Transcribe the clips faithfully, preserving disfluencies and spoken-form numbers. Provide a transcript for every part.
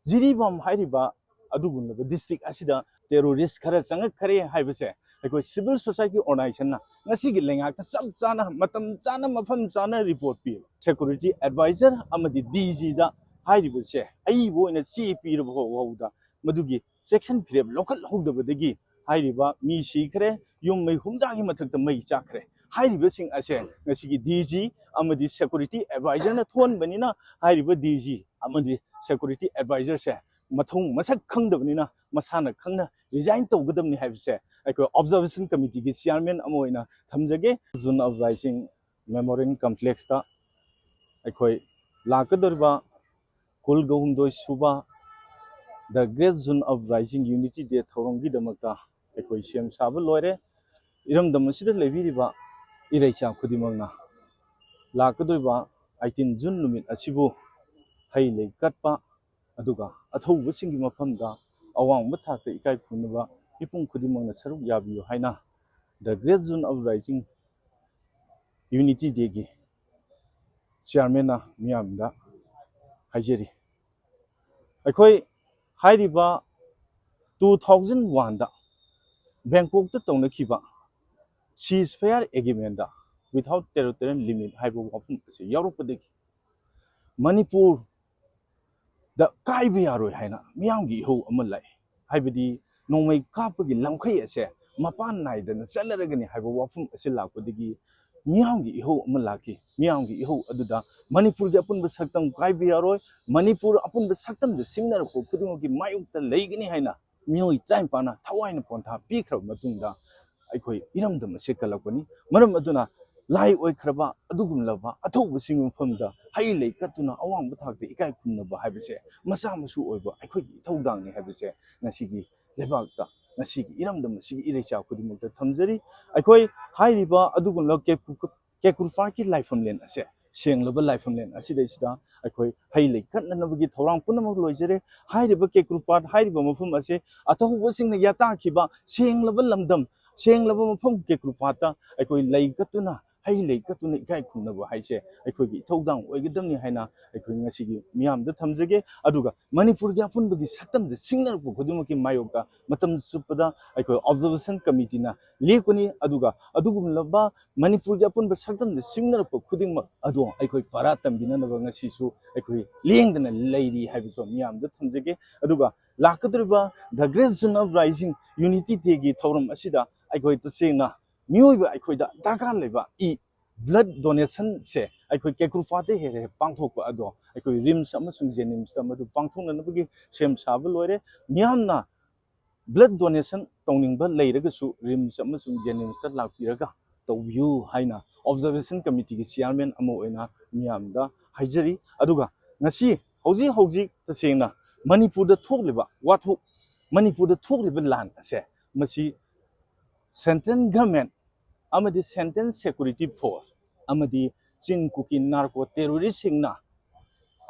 ꯖꯤꯔꯤꯕꯥꯝ ꯍꯥꯏꯔꯤꯕ ꯑꯗꯨꯒꯨꯝꯂꯕ ꯗꯤꯁꯇ꯭ꯔꯤꯛ ꯑꯁꯤꯗ ꯇꯦꯔꯣꯔꯤꯁ ꯈꯔ ꯆꯪꯉꯛꯈ꯭ꯔꯦ ꯍꯥꯏꯕꯁꯦ ꯑꯩꯈꯣꯏ ꯁꯤꯚꯤꯜ ꯁꯣꯁꯥꯏꯇꯤ ꯑꯣꯔꯒꯅꯥꯏꯖꯦꯁꯟꯅ ꯉꯁꯤꯒꯤ ꯂꯩꯉꯥꯛꯇ ꯆꯞ ꯆꯥꯅ, ꯃꯇꯝ ꯆꯥꯅ, ꯃꯐꯝ ꯆꯥꯅ ꯔꯤꯄꯣꯔꯠ ꯄꯤꯌꯦꯕ꯫ ꯁꯦꯀ꯭ꯌꯨꯔꯤꯇꯤ ꯑꯦꯗꯚꯥꯏꯖꯔ ꯑꯃꯗꯤ ꯗꯤ ꯖꯤꯗ ꯍꯥꯏꯔꯤꯕꯁꯦ ꯑꯏꯕ ꯑꯣꯏꯅ ꯆꯦ ꯄꯤꯔꯕ ꯐꯥꯎꯕꯗ ꯃꯗꯨꯒꯤ ꯆꯦꯛꯁꯤꯟ ꯐꯤꯔꯦꯞ ꯂꯧꯈꯠꯍꯧꯗꯕꯗꯒꯤ ꯍꯥꯏꯔꯤꯕ ꯃꯤ ꯁꯤꯈ꯭ꯔꯦ, ꯌꯨꯝ ꯃꯩ ꯍꯨꯝꯗ꯭ꯔꯥꯒꯤ ꯃꯊꯛꯇ ꯃꯩ ꯆꯥꯛꯈ꯭ꯔꯦ꯫ ꯍꯥꯏꯔꯤꯕꯁꯤꯡ ꯑꯁꯦ ꯉꯁꯤꯒꯤ ꯗꯤ ꯖꯤ ꯑꯃꯗꯤ ꯁꯦꯀ꯭ꯌꯨꯔꯤꯇꯤ ꯑꯦꯗꯚꯥꯏꯖꯔꯅ ꯊꯣꯛꯍꯟꯕꯅꯤꯅ ꯍꯥꯏꯔꯤꯕ ꯗꯤ ꯖꯤ ꯑꯃꯗꯤ ꯁꯦꯀ꯭ꯌꯨꯔꯤꯇꯤ ꯑꯦꯗꯚꯥꯏꯖꯔꯁꯦ ꯃꯊꯧ ꯃꯁꯛ ꯈꯪꯗꯕꯅꯤꯅ ꯃꯁꯥꯅ ꯈꯪꯅ ꯔꯤꯖꯥꯏꯟ ꯇꯧꯒꯗꯕꯅꯤ ꯍꯥꯏꯕꯁꯦ ꯑꯩꯈꯣꯏ ꯑꯣꯕꯖꯥꯔꯕꯦꯁꯟ ꯀꯃꯤꯇꯤꯒꯤ ꯆꯤꯌꯥꯔꯃꯦꯟ ꯑꯃ ꯑꯣꯏꯅ ꯊꯝꯖꯒꯦ꯫ ꯖꯨꯟ ꯑꯞꯔꯥꯏꯖꯤꯡ ꯃꯦꯃꯣꯔꯤꯌꯦꯜ ꯀꯝꯄ꯭ꯂꯦꯛꯁꯇ ꯑꯩꯈꯣꯏ ꯂꯥꯛꯀꯗꯧꯔꯤꯕ ꯀꯨꯟꯒ ꯍꯨꯝꯗꯣꯏ ꯁꯨꯕ The Great June Uprising Unity Day ꯊꯧꯔꯝꯒꯤꯗꯃꯛꯇ ꯑꯩꯈꯣꯏ ꯁꯦꯝ ꯁꯥꯕ ꯂꯣꯏꯔꯦ꯫ ꯏꯔꯝꯗꯝ ꯑꯁꯤꯗ ꯂꯩꯕꯤꯔꯤꯕ ꯏꯔꯩꯆꯥ ꯈꯨꯗꯤꯡꯃꯛꯅ ꯂꯥꯛꯀꯗꯧꯔꯤꯕ ꯑꯩꯇꯤꯟ ꯖꯨꯟ ꯅꯨꯃꯤꯠ ꯑꯁꯤꯕꯨ ꯍꯩ ꯂꯩ ꯀꯠꯄ, ꯑꯗꯨꯒ ꯑꯊꯧꯕꯁꯤꯡꯒꯤ ꯃꯐꯝꯗ ꯑꯋꯥꯡꯕ ꯊꯥꯛꯇ ꯏꯀꯥꯏ ꯈꯨꯝꯅꯕ ꯃꯤꯄꯨꯝ ꯈꯨꯗꯤꯡꯃꯛꯅ ꯁꯔꯨꯛ ꯌꯥꯕꯤꯌꯨ ꯍꯥꯏꯅ The Great June Uprising Unity Dayꯒꯤ ꯆꯤꯌꯥꯔꯃꯦꯟꯅ ꯃꯤꯌꯥꯝꯗ ꯍꯥꯏꯖꯔꯤ꯫ ꯑꯩꯈꯣꯏ ꯍꯥꯏꯔꯤꯕ two thousand oneꯗ ꯕꯦꯡꯀꯣꯛꯇ ꯇꯧꯅꯈꯤꯕ ceasefire agreementꯗ without territorial limit ꯍꯥꯏꯕ ꯋꯥꯐꯝ ꯑꯁꯤ ꯌꯥꯎꯔꯛꯄꯗꯒꯤ ꯃꯅꯤꯄꯨꯔꯗ ꯀꯥꯏꯕ ꯌꯥꯔꯣꯏ ꯍꯥꯏꯅ ꯃꯤꯌꯥꯝꯒꯤ ꯏꯍꯧ ꯑꯃ ꯂꯥꯛꯏ꯫ ꯍꯥꯏꯕꯗꯤ ꯅꯣꯡꯃꯩ ꯀꯥꯞꯄꯒꯤ ꯂꯝꯈꯩ ꯑꯁꯦ ꯃꯄꯥꯟ ꯅꯥꯏꯗꯅ ꯆꯠꯅꯔꯒꯅꯤ ꯍꯥꯏꯕ ꯋꯥꯐꯝ ꯑꯁꯤ ꯂꯥꯛꯄꯗꯒꯤ ꯃꯤꯌꯥꯝꯒꯤ ꯏꯍꯧ ꯑꯃ ꯂꯥꯛꯈꯤ꯫ ꯃꯤꯌꯥꯝꯒꯤ ꯏꯍꯧ ꯑꯗꯨꯗ ꯃꯅꯤꯄꯨꯔꯒꯤ ꯑꯄꯨꯟꯕ ꯁꯛꯇꯝ ꯀꯥꯏꯕ ꯌꯥꯔꯣꯏ, ꯃꯅꯤꯄꯨꯔ ꯑꯄꯨꯟꯕ ꯁꯛꯇꯝꯗ ꯁꯤꯡꯅꯔꯛꯄ ꯈꯨꯗꯤꯡꯃꯛꯀꯤ ꯃꯥꯌꯣꯛꯇ ꯂꯩꯒꯅꯤ ꯍꯥꯏꯅ ꯃꯤꯑꯣꯏ ꯇꯔꯥꯅꯤꯄꯥꯟꯅ ꯊꯋꯥꯏꯅ ꯄꯣꯟꯊꯥ ꯄꯤꯈ꯭ꯔꯕ ꯃꯇꯨꯡꯗ ꯑꯩꯈꯣꯏ ꯏꯔꯝꯗꯝ ꯑꯁꯤ ꯀꯜꯂꯛꯄꯅꯤ꯫ ꯃꯔꯝ ꯑꯗꯨꯅ ꯂꯥꯏ ꯑꯣꯏꯈ꯭ꯔꯕ ꯑꯗꯨꯒꯨꯝꯂꯕ ꯑꯊꯧꯕꯁꯤꯡꯒꯤ ꯃꯐꯝꯗ ꯍꯩ ꯂꯩ ꯀꯠꯇꯨꯅ ꯑꯋꯥꯡꯕ ꯊꯥꯛꯇ ꯏꯀꯥꯏ ꯈꯨꯝꯅꯕ ꯍꯥꯏꯕꯁꯦ ꯃꯆꯥ ꯃꯁꯨ ꯑꯣꯏꯕ ꯑꯩꯈꯣꯏꯒꯤ ꯏꯊꯧꯗꯥꯡꯅꯤ ꯍꯥꯏꯕꯁꯦ ꯉꯁꯤꯒꯤ ꯂꯩꯕꯥꯛꯇ, ꯉꯁꯤꯒꯤ ꯏꯔꯝꯗꯝ ꯑꯁꯤꯒꯤ ꯏꯔꯩꯆꯥ ꯈꯨꯗꯤꯡꯃꯛꯇ ꯊꯝꯖꯔꯤ꯫ ꯑꯩꯈꯣꯏ ꯍꯥꯏꯔꯤꯕ ꯑꯗꯨꯒꯨꯝꯂꯕ ꯀꯦꯀꯨ-, ꯀꯦꯀ꯭ꯔꯨ ꯄꯥꯠꯀꯤ ꯂꯥꯏꯐꯝꯂꯦꯟ ꯑꯁꯦ, ꯁꯦꯡꯂꯕ ꯂꯥꯏꯐꯝꯂꯦꯟ ꯑꯁꯤꯗꯩꯁꯤꯗ ꯑꯩꯈꯣꯏ ꯍꯩ ꯂꯩ ꯀꯠꯅꯅꯕꯒꯤ ꯊꯧꯔꯥꯡ ꯄꯨꯝꯅꯃꯛ ꯂꯣꯏꯖꯔꯦ꯫ ꯍꯥꯏꯔꯤꯕ ꯀꯦꯀ꯭ꯔꯨ ꯄꯥꯠ ꯍꯥꯏꯔꯤꯕ ꯃꯐꯝ ꯑꯁꯦ ꯑꯊꯧꯕꯁꯤꯡꯅ ꯌꯥꯇꯥꯈꯤꯕ ꯁꯦꯡꯂꯕ ꯂꯝꯗꯝ, ꯁꯦꯡꯂꯕ ꯃꯐꯝ ꯀꯦꯀ꯭ꯔꯨ ꯄꯥꯠꯇ ꯑꯩꯈꯣꯏ ꯂꯩ ꯀꯠꯇꯨꯅ ꯑꯩ ꯂꯩ ꯀꯠꯇꯨꯅ ꯏꯀꯥꯏ ꯈꯨꯝꯅꯕ ꯍꯥꯏꯁꯦ ꯑꯩꯈꯣꯏꯒꯤ ꯏꯊꯧꯗꯥꯡ ꯑꯣꯏꯒꯗꯕꯅꯤ ꯍꯥꯏꯅ ꯑꯩꯈꯣꯏ ꯉꯁꯤꯒꯤ ꯃꯤꯌꯥꯝꯗ ꯊꯝꯖꯒꯦ꯫ ꯑꯗꯨꯒ ꯃꯅꯤꯄꯨꯔꯒꯤ ꯑꯄꯨꯟꯕꯒꯤ ꯁꯛꯇꯝꯗ ꯁꯤꯡꯅꯔꯛꯄ ꯈꯨꯗꯤꯡꯃꯛꯀꯤ ꯃꯥꯌꯣꯛꯇ ꯃꯇꯝ ꯆꯨꯞꯄꯗ ꯑꯩꯈꯣꯏ ꯑꯣꯕꯖꯔꯕꯦꯁꯟ ꯀꯃꯤꯇꯤꯅ ꯂꯦꯞꯀꯅꯤ꯫ ꯑꯗꯨꯒ ꯑꯗꯨꯒꯨꯝꯂꯕ ꯃꯅꯤꯄꯨꯔꯒꯤ ꯑꯄꯨꯟꯕ ꯁꯛꯇꯝꯗ ꯁꯤꯡꯅꯔꯛꯄ ꯈꯨꯗꯤꯡꯃꯛ ꯑꯗꯣ ꯑꯩꯈꯣꯏ ꯄꯔꯥ ꯇꯝꯕꯤꯅꯅꯕ ꯉꯁꯤꯁꯨ ꯑꯩꯈꯣꯏ ꯂꯦꯡꯗꯅ ꯂꯩꯔꯤ ꯍꯥꯏꯕꯁꯨ ꯃꯤꯌꯥꯝꯗ ꯊꯝꯖꯒꯦ꯫ ꯑꯗꯨꯒ ꯂꯥꯛꯀꯗꯧꯔꯤꯕ The Great June of Rising Unity Dayꯒꯤ ꯊꯧꯔꯝ ꯑꯁꯤꯗ ꯑꯩꯈꯣꯏ ꯇꯁꯦꯡꯅ ꯃꯤꯑꯣꯏꯕ ꯑꯩꯈꯣꯏꯗ ꯗꯔꯀꯥꯔ ꯂꯩꯕ ꯏ blood donationꯁꯦ ꯑꯩꯈꯣꯏ ꯀꯦꯀ꯭ꯔꯨꯐꯥꯗ ꯍꯦꯛ ꯍꯦꯛ ꯄꯥꯡꯊꯣꯛꯄ ꯑꯗꯣ ꯑꯩꯈꯣꯏ RIMS ꯑꯃꯁꯨꯡ JNIMSꯇ ꯃꯗꯨ ꯄꯥꯡꯊꯣꯛꯅꯅꯕꯒꯤ ꯁꯦꯝ ꯁꯥꯕ ꯂꯣꯏꯔꯦ꯫ ꯃꯤꯌꯥꯝꯅ blood donation ꯇꯧꯅꯤꯡꯕ ꯂꯩꯔꯒꯁꯨ RIMS ꯑꯃꯁꯨꯡ JNIMSꯇ ꯂꯥꯛꯄꯤꯔꯒ ꯇꯧꯕꯤꯌꯨ ꯍꯥꯏꯅ ꯑꯣꯕꯖꯔꯕꯦꯁꯟ ꯀꯃꯤꯇꯤꯒꯤ ꯆꯤꯌꯥꯔꯃꯦꯟ ꯑꯃ ꯑꯣꯏꯅ ꯃꯤꯌꯥꯝꯗ ꯍꯥꯏꯖꯔꯤ꯫ ꯑꯗꯨꯒ ꯉꯁꯤ ꯍꯧꯖꯤꯛ ꯍꯧꯖꯤꯛ ꯇꯁꯦꯡꯅ ꯃꯅꯤꯄꯨꯔꯗ ꯊꯣꯛꯂꯤꯕ ꯋꯥꯊꯣꯛ, ꯃꯅꯤꯄꯨꯔꯗ ꯊꯣꯛꯂꯤꯕ ꯂꯥꯟ ꯑꯁꯦ ꯃꯁꯤ central government ꯑꯃꯗꯤ Central Security Force ꯑꯃꯗꯤ ꯆꯤꯡ ꯀꯨꯀꯤ narco terroristꯁꯤꯡꯅ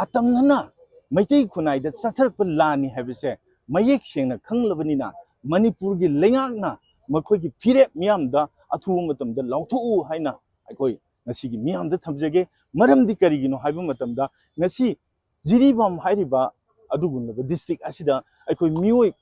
ꯑꯇꯝꯅꯅ ꯃꯩꯇꯩ ꯈꯨꯟꯅꯥꯏꯗ ꯆꯠꯊꯔꯛꯄ ꯂꯥꯟꯅꯤ ꯍꯥꯏꯕꯁꯦ ꯃꯌꯦꯛ ꯁꯦꯡꯅ ꯈꯪꯂꯕꯅꯤꯅ ꯃꯅꯤꯄꯨꯔꯒꯤ ꯂꯩꯉꯥꯛꯅ ꯃꯈꯣꯏꯒꯤ ꯐꯤꯔꯦꯞ ꯃꯤꯌꯥꯝꯗ ꯑꯊꯨꯕ ꯃꯇꯝꯗ ꯂꯥꯎꯊꯣꯛꯎ ꯍꯥꯏꯅ ꯑꯩꯈꯣꯏ ꯉꯁꯤꯒꯤ ꯃꯤꯌꯥꯝꯗ ꯊꯝꯖꯒꯦ꯫ ꯃꯔꯝꯗꯤ ꯀꯔꯤꯒꯤꯅꯣ ꯍꯥꯏꯕ ꯃꯇꯝꯗ ꯉꯁꯤ ꯖꯤꯔꯤꯕꯥꯝ ꯍꯥꯏꯔꯤꯕ ꯑꯗꯨꯒꯨꯝꯂꯕ district ꯑꯁꯤꯗ ꯑꯩꯈꯣꯏ ꯃꯤꯑꯣꯏ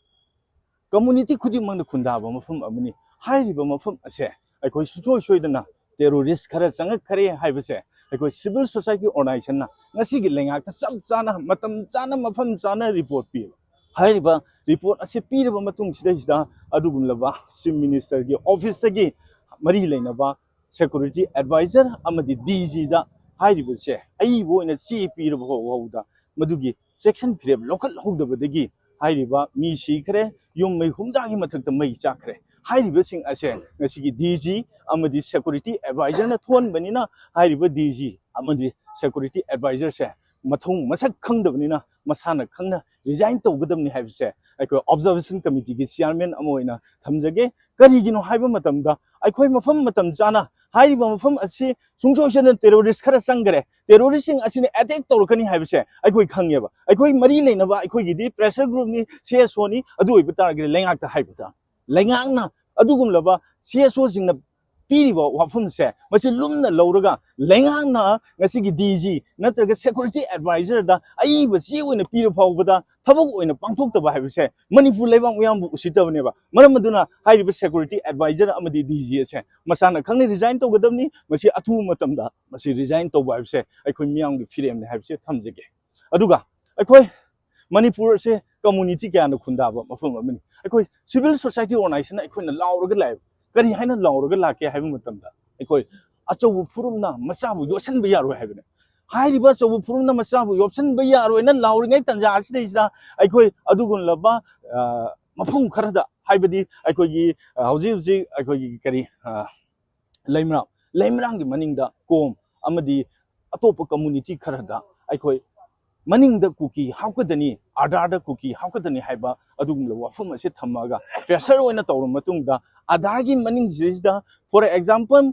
community ꯈꯨꯗꯤꯡꯃꯛꯅ ꯈꯨꯟꯗꯥꯕ ꯃꯐꯝ ꯑꯃꯅꯤ꯫ ꯍꯥꯏꯔꯤꯕ ꯃꯐꯝ ꯑꯁꯦ ꯑꯩꯈꯣꯏ ꯁꯨꯡꯁꯣꯏ ꯁꯣꯏꯗꯅ terrorist ꯈꯔ ꯆꯪꯉꯛꯈ꯭ꯔꯦ ꯍꯥꯏꯕꯁꯦ ꯑꯩꯈꯣꯏ civil society organizationꯅ ꯉꯁꯤꯒꯤ ꯂꯩꯉꯥꯛꯇ ꯆꯞ ꯆꯥꯅ ꯃꯇꯝ ꯆꯥꯅ ꯃꯐꯝ ꯆꯥꯅ report ꯄꯤꯕ꯫ ꯍꯥꯏꯔꯤꯕ report ꯑꯁꯤ ꯄꯤꯔꯕ ꯃꯇꯨꯡꯁꯤꯗꯩꯁꯤꯗ ꯑꯗꯨꯒꯨꯝꯂꯕ Chief Ministerꯒꯤ officeꯇꯒꯤ ꯃꯔꯤ ꯂꯩꯅꯕ security advisor ꯑꯃꯗꯤ DGꯗ ꯍꯥꯏꯔꯤꯕꯁꯦ ꯑꯏꯕ ꯑꯣꯏꯅ ꯆꯦ ꯄꯤꯔꯕ ꯐꯥꯎꯕꯗ ꯃꯗꯨꯒꯤ ꯆꯦꯛꯁꯤꯟ ꯐꯤꯔꯦꯞ ꯂꯧꯈꯠꯍꯧꯗꯕꯗꯒꯤ ꯍꯥꯏꯔꯤꯕ ꯃꯤ ꯁꯤꯈ꯭ꯔꯦ, ꯌꯨꯝ ꯃꯩ ꯍꯨꯝꯗ꯭ꯔꯥꯒꯤ ꯃꯊꯛꯇ ꯃꯩ ꯆꯥꯛꯈ꯭ꯔꯦ꯫ ꯍꯥꯏꯔꯤꯕꯁꯤꯡ ꯑꯁꯦ ꯉꯁꯤꯒꯤ DG ꯑꯃꯗꯤ security advisorꯅ ꯊꯣꯛꯍꯟꯕꯅꯤꯅ ꯍꯥꯏꯔꯤꯕ DG ꯑꯃꯗꯤ security advisorꯁꯦ ꯃꯊꯧ ꯃꯁꯛ ꯈꯪꯗꯕꯅꯤꯅ ꯃꯁꯥꯅ ꯈꯪꯅ resign ꯇꯧꯒꯗꯕꯅꯤ ꯍꯥꯏꯕꯁꯦ ꯑꯩꯈꯣꯏ ꯑꯣꯕꯖꯔꯕꯦꯁꯟ ꯀꯃꯤꯇꯤꯒꯤ ꯆꯤꯌꯥꯔꯃꯦꯟ ꯑꯃ ꯑꯣꯏꯅ ꯊꯝꯖꯒꯦ꯫ ꯀꯔꯤꯒꯤꯅꯣ ꯍꯥꯏꯕ ꯃꯇꯝꯗ ꯑꯩꯈꯣꯏ ꯃꯐꯝ ꯃꯇꯝ ꯆꯥꯅ ꯍꯥꯏꯔꯤꯕ ꯃꯐꯝ ꯑꯁꯤ ꯁꯨꯡꯁꯣꯏ ꯁꯣꯏꯗꯅ terrorist ꯈꯔ ꯆꯪꯈ꯭ꯔꯦ, terroristꯁꯤꯡ ꯑꯁꯤꯅ attack ꯇꯧꯔꯛꯀꯅꯤ ꯍꯥꯏꯕꯁꯦ ꯑꯩꯈꯣꯏ ꯈꯪꯉꯦꯕ꯫ ꯑꯩꯈꯣꯏ ꯃꯔꯤ ꯂꯩꯅꯕ ꯑꯩꯈꯣꯏꯒꯤꯗꯤ pressure groupꯅꯤ, CSOꯅꯤ, ꯑꯗꯨ ꯑꯣꯏꯕ ꯇꯥꯔꯒꯗꯤ ꯂꯩꯉꯥꯛꯇ ꯍꯥꯏꯕ ꯇꯥ-, ꯂꯩꯉꯥꯛꯅ ꯑꯗꯨꯒꯨꯝꯂꯕ CSOꯁꯤꯡꯅ ꯄꯤꯔꯤꯕ ꯋꯥꯐꯝꯁꯦ ꯃꯁꯤ ꯂꯨꯝꯅ ꯂꯧꯔꯒ ꯂꯩꯉꯥꯛꯅ ꯉꯁꯤꯒꯤ ꯗꯤ ꯖꯤ ꯅꯠꯇ꯭ꯔꯒ ꯁꯦꯀ꯭ꯌꯨꯔꯤꯇꯤ ꯑꯦꯗꯚꯥꯏꯖꯔꯗ ꯑꯏꯕ ꯆꯦ ꯑꯣꯏꯅ ꯄꯤꯔ ꯐꯥꯎꯕꯗ ꯊꯕꯛ ꯑꯣꯏꯅ ꯄꯥꯡꯊꯣꯛꯇꯕ ꯍꯥꯏꯕꯁꯦ ꯃꯅꯤꯄꯨꯔ ꯂꯩꯕꯥꯛ ꯃꯤꯌꯥꯝꯕꯨ ꯎꯁꯤꯠꯇꯕꯅꯦꯕ꯫ ꯃꯔꯝ ꯑꯗꯨꯅ ꯍꯥꯏꯔꯤꯕ ꯁꯦꯀ꯭ꯌꯨꯔꯤꯇꯤ ꯑꯦꯗꯚꯥꯏꯖꯔ ꯑꯃꯗꯤ ꯗꯤ ꯖꯤ ꯑꯁꯦ ꯃꯁꯥꯅ ꯈꯪꯅ ꯔꯤꯖꯥꯏꯟ ꯇꯧꯒꯗꯕꯅꯤ꯫ ꯃꯁꯤ ꯑꯊꯨꯕ ꯃꯇꯝꯗ ꯃꯁꯤ ꯔꯤꯖꯥꯏꯟ ꯇꯧꯕ ꯍꯥꯏꯕꯁꯦ ꯑꯩꯈꯣꯏ ꯃꯤꯌꯥꯝꯒꯤ ꯐꯤꯔꯦꯞꯅꯤ ꯍꯥꯏꯕꯁꯦ ꯊꯝꯖꯒꯦ꯫ ꯑꯗꯨꯒ ꯑꯩꯈꯣꯏ ꯃꯅꯤꯄꯨꯔ ꯑꯁꯦ ꯀꯝꯃꯨꯅꯤꯇꯤ ꯀꯌꯥꯅ ꯈꯨꯟꯗꯥꯕ ꯃꯐꯝ ꯑꯃꯅꯤ꯫ ꯑꯩꯈꯣꯏ ꯁꯤꯚꯤꯜ ꯁꯣꯁꯥꯏꯇꯤ ꯑꯣꯔꯒꯅꯥꯏꯖꯦꯁꯟ ꯑꯩꯈꯣꯏꯅ ꯂꯥꯎꯔꯒ ꯂꯥꯛꯑꯦꯕ꯫ ꯀꯔꯤ ꯍꯥꯏꯅ ꯂꯥꯎꯔꯒ ꯂꯥꯛꯀꯦ ꯍꯥꯏꯕ ꯃꯇꯝꯗ, ꯑꯩꯈꯣꯏ ꯑꯆꯧꯕ ꯐꯨꯔꯨꯞꯅ ꯃꯆꯥꯕꯨ ꯌꯣꯠꯁꯤꯟꯕ ꯌꯥꯔꯣꯏ ꯍꯥꯏꯕꯅꯦ꯫ ꯍꯥꯏꯔꯤꯕ ꯑꯆꯧꯕ ꯐꯨꯔꯨꯞꯅ ꯃꯆꯥꯕꯨ ꯌꯣꯠꯁꯤꯟꯕ ꯌꯥꯔꯣꯏꯅ ꯂꯥꯎꯔꯤꯉꯩ ꯇꯥꯟꯖꯥ ꯑꯁꯤꯗꯩꯁꯤꯗ ꯑꯩꯈꯣꯏ ꯑꯗꯨꯒꯨꯝꯂꯕ, ꯑ, ꯃꯐꯝ ꯈꯔꯗ, ꯍꯥꯏꯕꯗꯤ ꯑꯩꯈꯣꯏꯒꯤ, ꯑ, ꯍꯧꯖꯤꯛ ꯍꯧꯖꯤꯛ ꯑꯩꯈꯣꯏꯒꯤ ꯀꯔꯤ, ꯑ, ꯂꯩꯃꯔꯥꯝ, ꯂꯩꯃꯔꯥꯝꯒꯤ ꯃꯅꯤꯡꯗ ꯀꯣꯝ ꯑꯃꯗꯤ ꯑꯇꯣꯞꯄ ꯀꯝꯃꯨꯅꯤꯇꯤ ꯈꯔꯗ ꯑꯩꯈꯣꯏ ꯃꯅꯤꯡꯗ ꯀꯨꯀꯤ ꯍꯥꯞꯀꯗꯅꯤ, ꯑꯥꯙꯥꯔꯗ ꯀꯨꯀꯤ ꯍꯥꯞꯀꯗꯅꯤ ꯍꯥꯏꯕ ꯑꯗꯨꯒꯨꯝꯂꯕ ꯋꯥꯐꯝ ꯑꯁꯤ ꯊꯝꯃꯒ ꯄ꯭ꯔꯦꯁꯔ ꯑꯣꯏꯅ ꯇꯧꯔꯕ ꯃꯇꯨꯡꯗ, ꯑꯥꯙꯥꯔꯒꯤ ꯃꯅꯤꯡꯁꯤꯗꯩꯁꯤꯗ, for example,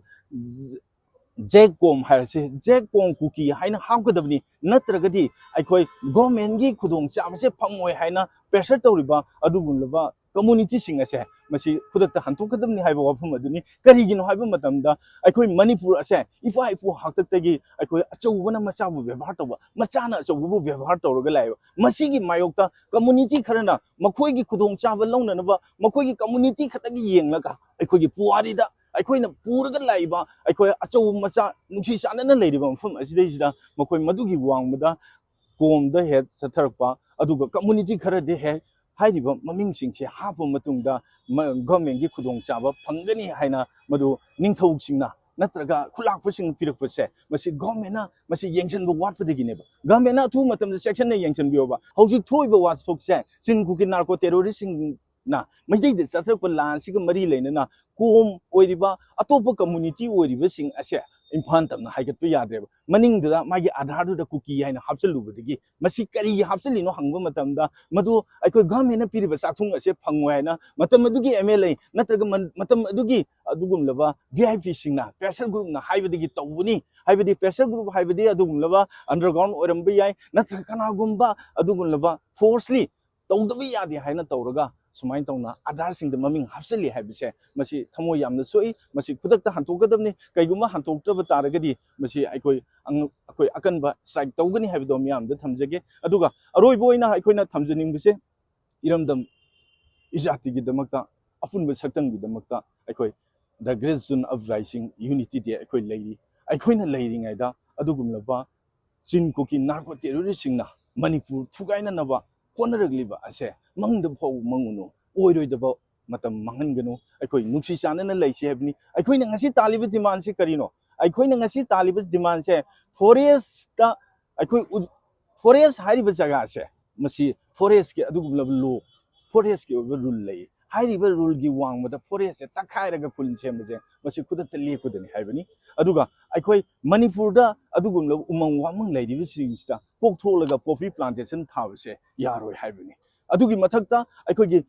ꯖꯦꯛ ꯀꯣꯝ ꯍꯥꯏꯔꯁꯤ, ꯖꯦꯛ ꯀꯣꯝ ꯀꯨꯀꯤ ꯍꯥꯏꯅ ꯍꯥꯞꯀꯗꯕꯅꯤ, ꯅꯠꯇ꯭ꯔꯒꯗꯤ ꯑꯩꯈꯣꯏ ꯒꯣꯔꯃꯦꯟꯒꯤ ꯈꯨꯗꯣꯡꯆꯥꯕꯁꯦ ꯐꯪꯉꯣꯏ ꯍꯥꯏꯅ ꯄ꯭ꯔꯦꯁꯔ ꯇꯧꯔꯤꯕ ꯑꯗꯨꯒꯨꯝꯂꯕ ꯀꯝꯃꯨꯅꯤꯇꯤꯁꯤꯡ ꯑꯁꯦ ꯃꯁꯤ ꯈꯨꯗꯛꯇ ꯍꯟꯊꯣꯛꯀꯗꯕꯅꯤ ꯍꯥꯏꯕ ꯋꯥꯐꯝ ꯑꯗꯨꯅꯤ꯫ ꯀꯔꯤꯒꯤꯅꯣ ꯍꯥꯏꯕ ꯃꯇꯝꯗ, ꯑꯩꯈꯣꯏ ꯃꯅꯤꯄꯨꯔ ꯑꯁꯦ ꯏꯄꯥ ꯏꯄꯨ ꯍꯥꯛꯇꯛꯇꯒꯤ ꯑꯩꯈꯣꯏ ꯑꯆꯧꯕꯅ ꯃꯆꯥꯕꯨ ꯕꯦꯕꯥꯔ ꯇꯧꯕ, ꯃꯆꯥꯅ ꯑꯆꯧꯕꯕꯨ ꯕꯦꯕꯥꯔ ꯇꯧꯔꯒ ꯂꯥꯛꯑꯦꯕ꯫ ꯃꯁꯤꯒꯤ ꯃꯥꯌꯣꯛꯇ ꯀꯝꯃꯨꯅꯤꯇꯤ ꯈꯔꯅ ꯃꯈꯣꯏꯒꯤ ꯈꯨꯗꯣꯡꯆꯥꯕ ꯂꯧꯅꯅꯕ ꯃꯈꯣꯏꯒꯤ ꯀꯝꯃꯨꯅꯤꯇꯤ ꯈꯛꯇꯒꯤ ꯌꯦꯡꯂꯒ ꯑꯩꯈꯣꯏꯒꯤ ꯄꯨꯋꯥꯔꯤꯗ ꯑꯩꯈꯣꯏꯅ ꯄꯨꯔꯒ ꯂꯥꯛꯏꯕ ꯑꯩꯈꯣꯏ ꯑꯆꯧꯕ ꯃꯆꯥ ꯅꯨꯡꯁꯤ ꯆꯥꯟꯅꯅ ꯂꯩꯔꯤꯕ ꯃꯐꯝ ꯑꯁꯤꯗꯩꯁꯤꯗ ꯃꯈꯣꯏ ꯃꯗꯨꯒꯤ ꯋꯥꯡꯃꯗ ꯀꯣꯝꯗ ꯍꯦꯛ ꯆꯠꯊꯔꯛꯄ, ꯑꯗꯨꯒ ꯀꯝꯃꯨꯅꯤꯇꯤ ꯈꯔꯗꯤ ꯍꯦꯛ ꯍꯥꯏꯔꯤꯕ ꯃꯃꯤꯡꯁꯤꯡꯁꯦ ꯍꯥꯞꯄ ꯃꯇꯨꯡꯗ ꯃ-, ꯒꯚꯔꯟꯃꯦꯟꯒꯤ ꯈꯨꯗꯣꯡꯆꯥꯕ ꯐꯪꯒꯅꯤ ꯍꯥꯏꯅ ꯃꯗꯨ ꯅꯤꯡꯊꯧꯁꯤꯡꯅ ꯅꯠꯇ꯭ꯔꯒ ꯈꯨꯂꯥꯛꯄꯁꯤꯡꯅ ꯄꯤꯔꯛꯄꯁꯦ, ꯃꯁꯤ ꯒꯚꯔꯟꯃꯦꯟꯅ ꯃꯁꯤ ꯌꯦꯡꯁꯤꯟꯕ ꯋꯥꯠꯄꯗꯒꯤꯅꯦꯕ꯫ ꯒꯚꯔꯟꯃꯦꯟꯅ ꯑꯊꯨꯕ ꯃꯇꯝꯗ ꯆꯦꯛꯁꯤꯟꯅ ꯌꯦꯡꯁꯤꯟꯕꯤꯌꯣꯕ꯫ ꯍꯧꯖꯤꯛ ꯊꯣꯛꯏꯕ ꯋꯥꯊꯣꯛꯁꯦ ꯆꯤꯟ ꯀꯨꯀꯤ ꯅꯥꯔꯀꯣ ꯇꯦꯔꯣꯔꯤꯁꯁꯤꯡ ꯅ ꯃꯩꯇꯩꯗ ꯆꯠꯊꯔꯛꯄ ꯂꯥꯟꯁꯤꯒ ꯃꯔꯤ ꯂꯩꯅꯅ ꯀꯣꯝ ꯑꯣꯏꯔꯤꯕ ꯑꯇꯣꯞꯄ ꯀꯝꯃꯨꯅꯤꯇꯤ ꯑꯣꯏꯔꯤꯕꯁꯤꯡ ꯑꯁꯦ ꯏꯝꯐꯥꯜ ꯇꯝꯅ ꯍꯥꯏꯒꯠꯄ ꯌꯥꯗ꯭ꯔꯦꯕ꯫ ꯃꯅꯤꯡꯗꯨꯗ ꯃꯥꯒꯤ ꯑꯥꯙꯥꯔꯗꯨꯗ ꯀꯨꯀꯤ ꯍꯥꯏꯅ ꯍꯥꯞꯆꯤꯜꯂꯨꯕꯗꯒꯤ꯫ ꯃꯁꯤ ꯀꯔꯤꯒꯤ ꯍꯥꯞꯆꯤꯜꯂꯤꯅꯣ ꯍꯪꯕ ꯃꯇꯝꯗ, ꯃꯗꯨ ꯑꯩꯈꯣꯏ ꯒꯚꯔꯟꯃꯦꯟꯅ ꯄꯤꯔꯤꯕ ꯆꯥꯛꯊꯨꯡ ꯑꯁꯦ ꯐꯪꯉꯣꯏ ꯍꯥꯏꯅ ꯃꯇꯝ ꯑꯗꯨꯒꯤ ꯑꯦꯝ ꯑꯦꯜ ꯑꯦ ꯅꯠꯇ꯭ꯔꯒ ꯃꯟ-, ꯃꯇꯝ ꯑꯗꯨꯒꯤ ꯑꯗꯨꯒꯨꯝꯂꯕ ꯚꯤ ꯑꯥꯏ ꯄꯤꯁꯤꯡꯅ, ꯄ꯭ꯔꯦꯁꯔ ꯒ꯭ꯔꯨꯞꯅ ꯍꯥꯏꯕꯗꯒꯤ ꯇꯧꯕꯅꯤ꯫ ꯍꯥꯏꯕꯗꯤ ꯄ꯭ꯔꯦꯁꯔ ꯒ꯭ꯔꯨꯞ ꯍꯥꯏꯕꯗꯤ ꯑꯗꯨꯒꯨꯝꯂꯕ ꯑꯟꯗꯔꯒ꯭ꯔꯥꯎꯟ ꯑꯣꯏꯔꯝꯕ ꯌꯥꯏ, ꯅꯠꯇ꯭ꯔꯒ ꯀꯅꯥꯒꯨꯝꯕ ꯑꯗꯨꯒꯨꯝꯂꯕ ꯐꯣꯔꯁꯂꯤ ꯇꯧꯗꯕ ꯌꯥꯗꯦ ꯍꯥꯏꯅ ꯇꯧꯔꯒ ꯁꯨꯃꯥꯏꯅ ꯇꯧꯅ ꯑꯥꯙꯥꯔꯁꯤꯡꯗ ꯃꯃꯤꯡ ꯍꯥꯞꯆꯤꯜꯂꯤ ꯍꯥꯏꯕꯁꯦ, ꯃꯁꯤ ꯊꯃꯣꯏ ꯌꯥꯝꯅ ꯁꯣꯛꯏ꯫ ꯃꯁꯤ ꯈꯨꯗꯛꯇ ꯍꯟꯗꯣꯛꯀꯗꯕꯅꯤ꯫ ꯀꯩꯒꯨꯝꯕ ꯍꯟꯗꯣꯛꯇꯕ ꯇꯥꯔꯒꯗꯤ ꯃꯁꯤ ꯑꯩꯈꯣꯏ ꯑꯉ-, ꯑꯩꯈꯣꯏ ꯑꯀꯟꯕ strike ꯇꯧꯒꯅꯤ ꯍꯥꯏꯕꯗꯣ ꯃꯤꯌꯥꯝꯗ ꯊꯝꯖꯒꯦ꯫ ꯑꯗꯨꯒ ꯑꯔꯣꯏꯕ ꯑꯣꯏꯅ ꯑꯩꯈꯣꯏꯅ ꯊꯝꯖꯅꯤꯡꯕꯁꯦ, ꯏꯔꯝꯗꯝ ꯏꯖꯥꯇꯤꯒꯤꯗꯃꯛꯇ, ꯑꯄꯨꯟꯕ ꯁꯛꯇꯝꯒꯤꯗꯃꯛꯇ ꯑꯩꯈꯣꯏ the great June uprising, unity day ꯑꯩꯈꯣꯏ ꯂꯩꯔꯤ꯫ ꯑꯩꯈꯣꯏꯅ ꯂꯩꯔꯤꯉꯩꯗ ꯑꯗꯨꯒꯨꯝꯂꯕ ꯆꯤꯟ ꯀꯨꯀꯤ narco terroristꯁꯤꯡꯅ ꯃꯅꯤꯄꯨꯔ ꯊꯨꯒꯥꯏꯅꯅꯕ ꯍꯣꯠꯅꯔꯛꯂꯤꯕ ꯑꯁꯦ ꯃꯪꯗ ꯐꯥꯎꯕ ꯃꯪꯉꯨꯅꯨ, ꯑꯣꯏꯔꯣꯏꯗꯕ ꯃꯇꯝ ꯃꯥꯡꯍꯟꯒꯅꯨ꯫ ꯑꯩꯈꯣꯏ ꯅꯨꯡꯁꯤ ꯆꯥꯟꯅꯅ ꯂꯩꯁꯤ ꯍꯥꯏꯕꯅꯤ꯫ ꯑꯩꯈꯣꯏꯅ ꯉꯁꯤ ꯇꯥꯜꯂꯤꯕ demandꯁꯤ ꯀꯔꯤꯅꯣ? ꯑꯩꯈꯣꯏꯅ ꯉꯁꯤ ꯇꯥꯜꯂꯤꯕ demandꯁꯦ forestꯇ ꯑꯩꯈꯣꯏ ꯎ-, forest ꯍꯥꯏꯔꯤꯕ ꯖꯒꯥꯁꯦ, ꯃꯁꯤ forestꯀꯤ ꯑꯗꯨꯒꯨꯝꯂꯕ law, forestꯀꯤ ꯑꯣꯏꯕ rule ꯂꯩ꯫ ꯍꯥꯏꯔꯤꯕ ruleꯒꯤ ꯋꯥꯡꯃꯗ forestꯁꯦ ꯇꯛꯈꯥꯏꯔꯒ ꯈꯨꯟ ꯁꯦꯝꯕꯁꯦ, ꯃꯁꯤ ꯈꯨꯗꯛꯇ ꯂꯦꯞꯀꯗꯕꯅꯤ ꯍꯥꯏꯕꯅꯤ꯫ ꯑꯗꯨꯒ ꯑꯩꯈꯣꯏ ꯃꯅꯤꯄꯨꯔꯗ ꯑꯗꯨꯒꯨꯝꯂꯕ ꯎꯃꯪ ꯋꯥꯃꯪ ꯂꯩꯔꯤꯕꯁꯤꯡꯁꯤꯗ ꯀꯣꯛꯊꯣꯛꯂꯒ poppy plantation ꯊꯥꯕꯁꯦ ꯌꯥꯔꯣꯏ ꯍꯥꯏꯕꯅꯤ꯫ ꯑꯗꯨꯒꯤ ꯃꯊꯛꯇ ꯑꯩꯈꯣꯏꯒꯤ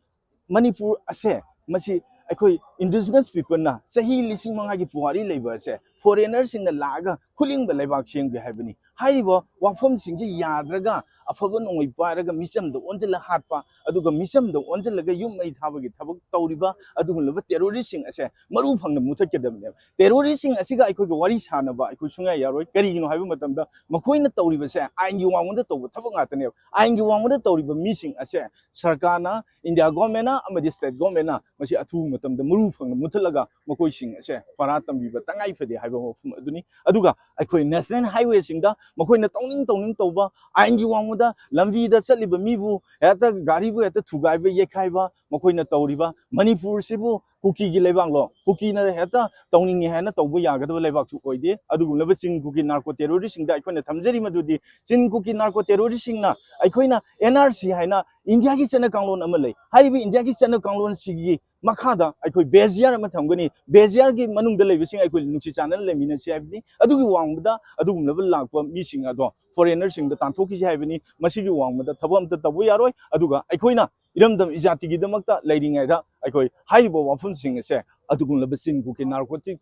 ꯃꯅꯤꯄꯨꯔ ꯑꯁꯦ, ꯃꯁꯤ ꯑꯩꯈꯣꯏ indigenous peopleꯅ ꯆꯍꯤ ꯂꯤꯁꯤꯡ ꯃꯉꯥꯒꯤ ꯄꯨꯋꯥꯔꯤ ꯂꯩꯕ ꯑꯁꯦ foreignerꯁꯤꯡꯅ ꯂꯥꯛꯑꯒ ꯈꯨꯂꯤꯡꯕ ꯂꯩꯕꯥꯛ ꯁꯦꯝꯒꯦ ꯍꯥꯏꯕꯅꯤ꯫ ꯍꯥꯏꯔꯤꯕ ꯋꯥꯐꯝꯁꯤꯡꯁꯤ ꯌꯥꯗ꯭ꯔꯒ ꯑꯐꯕ ꯅꯣꯡꯃꯩ ꯄꯥꯏꯔꯒ ꯃꯤꯆꯝꯗ ꯑꯣꯟꯁꯤꯜꯂ ꯍꯥꯠꯄ, ꯑꯗꯨꯒ ꯃꯤꯆꯝꯗ ꯑꯣꯟꯁꯤꯜꯂꯒ ꯌꯨꯝ ꯃꯩ ꯊꯥꯕꯒꯤ ꯊꯕꯛ ꯇꯧꯔꯤꯕ ꯑꯗꯨꯒꯨꯝꯂꯕ terroristꯁꯤꯡ ꯑꯁꯦ ꯃꯔꯨ ꯐꯪꯅ ꯃꯨꯊꯠꯀꯗꯕꯅꯦꯕ꯫ Terroristꯁꯤꯡ ꯑꯁꯤꯒ ꯑꯩꯈꯣꯏꯒ ꯋꯥꯔꯤ ꯁꯥꯟꯅꯕ ꯑꯩꯈꯣꯏ ꯁꯨꯡꯌꯥ ꯌꯥꯔꯣꯏ꯫ ꯀꯔꯤꯒꯤꯅꯣ ꯍꯥꯏꯕ ꯃꯇꯝꯗ ꯃꯈꯣꯏꯅ ꯇꯧꯔꯤꯕꯁꯦ ꯑꯥꯏꯟꯒꯤ ꯋꯥꯡꯃꯗ ꯇꯧꯕ ꯊꯕꯛ ꯉꯥꯛꯇꯅꯦꯕ꯫ ꯑꯥꯏꯟꯒꯤ ꯋꯥꯡꯃꯗ ꯇꯧꯔꯤꯕ ꯃꯤꯁꯤꯡ ꯑꯁꯦ ꯁꯔꯀꯥꯔꯅ, India governmentꯅ ꯑꯃꯗꯤ state governmentꯅ ꯃꯁꯤ ꯑꯊꯨꯕ ꯃꯇꯝꯗ ꯃꯔꯨ ꯐꯪꯅ ꯃꯨꯊꯠꯂꯒ ꯃꯈꯣꯏꯁꯤꯡ ꯑꯁꯦ ꯄꯔꯥ ꯇꯝꯕꯤꯕ ꯇꯉꯥꯏ ꯐꯗꯦ ꯍꯥꯏꯕ ꯋꯥꯐꯝ ꯑꯗꯨꯅꯤ꯫ ꯑꯗꯨꯒ ꯑꯩꯈꯣꯏ national highwayꯁꯤꯡꯗ ꯃꯈꯣꯏꯅ ꯇꯧꯅꯤꯡ ꯇꯧꯅꯤꯡ ꯇꯧꯕ, ꯑꯥꯏꯟꯒꯤ ꯋꯥꯡꯃꯗ ꯂꯝꯕꯤꯗ ꯆꯠꯂꯤꯕ ꯃꯤꯕꯨ ꯍꯦꯛꯇ, ꯒꯥꯔꯤꯕꯨ ꯍꯦꯛꯇ ꯊꯨꯒꯥꯏꯕ ꯌꯩꯈꯥꯏꯕ ꯃꯈꯣꯏꯅ ꯇꯧꯔꯤꯕ, ꯃꯅꯤꯄꯨꯔꯁꯤꯕꯨ ꯀꯨꯀꯤꯒꯤ ꯂꯩꯕꯥꯛꯂꯣ, ꯀꯨꯀꯤꯅ ꯍꯦꯛꯇ ꯇꯧꯅꯤꯡꯉꯦ ꯍꯥꯏꯅ ꯇꯧꯕ ꯌꯥꯒꯗꯕ ꯂꯩꯕꯥꯛꯁꯨ ꯑꯣꯏꯗꯦ꯫ ꯑꯗꯨꯒꯨꯝꯂꯕ ꯆꯤꯟ ꯀꯨꯀꯤ narco terroristꯁꯤꯡꯗ ꯑꯩꯈꯣꯏꯅ ꯊꯝꯖꯔꯤ ꯃꯗꯨꯗꯤ, ꯆꯤꯟ ꯀꯨꯀꯤ narco terroristꯁꯤꯡꯅ ꯑꯩꯈꯣꯏꯅ N R C ꯍꯥꯏꯅ ꯏꯟꯗꯤꯌꯥꯒꯤ ꯆꯠꯅ ꯀꯥꯡꯂꯣꯟ ꯑꯃ ꯂꯩ꯫ ꯍꯥꯏꯔꯤꯕ ꯏꯟꯗꯤꯌꯥꯒꯤ ꯆꯠꯅ ꯀꯥꯡꯂꯣꯟꯁꯤꯒꯤ ꯃꯈꯥꯗ ꯑꯩꯈꯣꯏ base year ꯑꯃ ꯊꯝꯒꯅꯤ꯫ Base yearꯒꯤ ꯃꯅꯨꯡꯗ ꯂꯩꯕꯁꯤꯡ ꯑꯩꯈꯣꯏ ꯅꯨꯡꯁꯤ ꯆꯥꯟꯅꯅ ꯂꯩꯃꯤꯟꯅꯁꯤ ꯍꯥꯏꯕꯅꯤ꯫ ꯑꯗꯨꯒꯤ ꯋꯥꯡꯃꯗ ꯑꯗꯨꯒꯨꯝꯂꯕ ꯂꯥꯛꯄ ꯃꯤꯁꯤꯡ ꯑꯗꯣ foreignerꯁꯤꯡꯗ ꯇꯥꯟꯊꯣꯛꯈꯤꯁꯤ ꯍꯥꯏꯕꯅꯤ꯫ ꯃꯁꯤꯒꯤ ꯋꯥꯡꯃꯗ ꯊꯕꯛ ꯑꯝꯇ ꯇꯧꯕ ꯌꯥꯔꯣꯏ꯫ ꯑꯗꯨꯒ ꯑꯩꯈꯣꯏꯅ ꯏꯔꯝꯗꯝ ꯏꯖꯥꯇꯤꯒꯤꯗꯃꯛꯇ ꯂꯩꯔꯤꯉꯩꯗ ꯑꯩꯈꯣꯏ ꯍꯥꯏꯔꯤꯕ ꯋꯥꯐꯝꯁꯤꯡ ꯑꯁꯦ ꯑꯗꯨꯒꯨꯝꯂꯕ ꯆꯤꯟ ꯀꯨꯀꯤ narcotic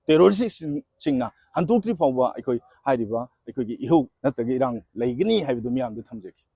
terroristꯁꯤꯡꯅ ꯍꯟꯗꯣꯛꯇ꯭ꯔꯤ ꯐꯥꯎꯕ ꯑꯩꯈꯣꯏ ꯍꯥꯏꯔꯤꯕ ꯑꯩꯈꯣꯏꯒꯤ ꯏꯍꯧ ꯅꯠꯇ꯭ꯔꯒ ꯏꯔꯥꯡ ꯂꯩꯒꯅꯤ ꯍꯥꯏꯕꯗꯨ ꯃꯤꯌꯥꯝꯗ ꯊꯝꯖꯒꯦ꯫